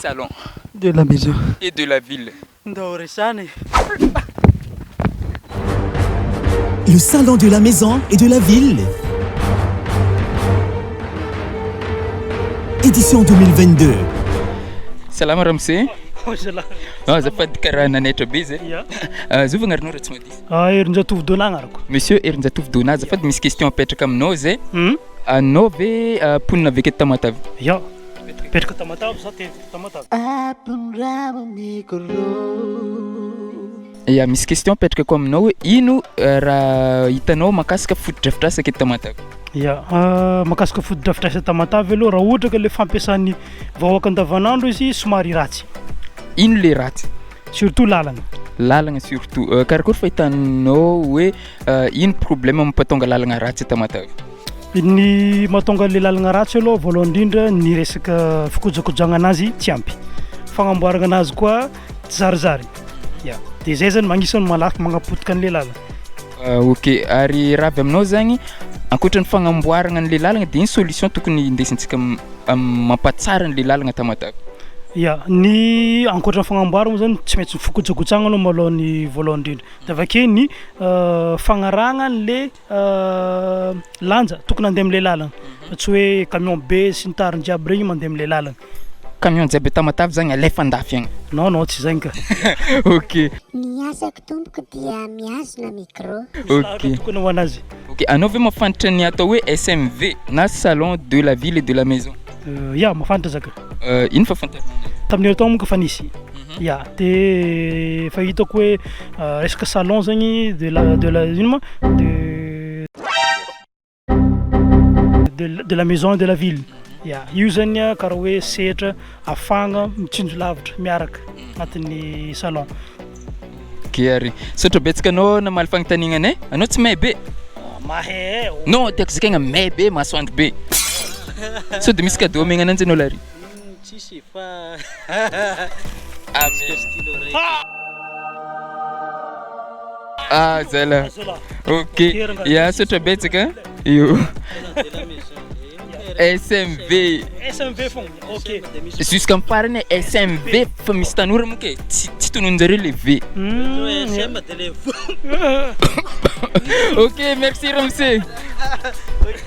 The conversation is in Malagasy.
salon. De la maison. Et de la ville. Ndao resahana e. Le salon de la maison et de la ville. Édition 2022. Salama ramose. Salama. Azafady karaha nanaitra be zay. Ya. Zovy agnaranao raha tsy madiso? Ah, Herinjatovo Dona agnarako. Monsieur Herinjatovo Dona, azafady misy question apetraka aminao zay. Hum. Anao ve mponina avy aketo Tamatave? Ya. Mipetraka Tamatave za teraka Tamatave. Ya, misy question apetraka aminao hoe ino raha hitanao mahakasika fotodrafitrasa aketo Tamatave? Ya, mahakasika fotodrafitrasa Tamatave aloha raha ohatra ka le fampiasan'ny vahoaka andavanandro izy somary ratsy. Ino le ratsy? Surtout lalagna. Lalagna surtout. Karakory fahitanao hoe ino problème mampatonga lalagna ratsy a Tamatave? Ny mahatonga an'le lalagna ratsy aloha voalohany indrindra ny resaka fikojakojagna anazy tsy ampy, fagnamboaragna anazy koa tsy zarizary, ya de zay zany agnisan'ny malaky magnapotika an'le lalagna. Ok, ary raha avy aminao zagny ankoatran'ny fagnamboaragna an'le lalagna de ino solution tokony hindesintsika mampatsara an'le lalagna a Tamatave? Ya, ny ankoatran'ny fagnamboaragna moa zany tsy maintsy fikojakojagnana aloha malôha ny voalohany indrindra de avy ake ny fagnarahagna an'le lanja tokony handeha am'le lalagna fa tsy hoe camion be sy ny tariny jiaby regny mandeha am'le lalagna. Camion jiaby a Tamatave zagny alefa andafy agny? Non non tsy zegny ka. Ok. Ny asako tompoko dia mihazona micro. Misy lahatra tokony ho anazy. Ok, anao ve mahafantatra ny atao hoe SMV na salon de la ville et de la maison? Ya, mahafantatra za ka. Ino fahafantaranao anazy? Tamin'ny herintaogno monko efa nisy. Ya, de efa hitako hoe resaka salon zegny de la de la ino ma de de la maison et de la ville. Ya, io zany a karaha hoe sehatra ahafahagna mitsinjo lavitra miaraka agnatin'ny salon. Ok ary, misaotra betsaka anao namaly fagnontaniagna anay, anao tsy may be? Mahay ô. Non tiako zakaigna may be masoandro be. Sao de misy cadeau omegna ananjy anao lary? Tsisy fa Ame. Ah zala. Ok, ya misaotra betsaka. Io. SMV. SMV fogna, ok. Jusqu'à farany SMV fa misy tanora moa ke tsy tsy tonononjareo le V. SM de le V. Ok, merci ramose. Ok.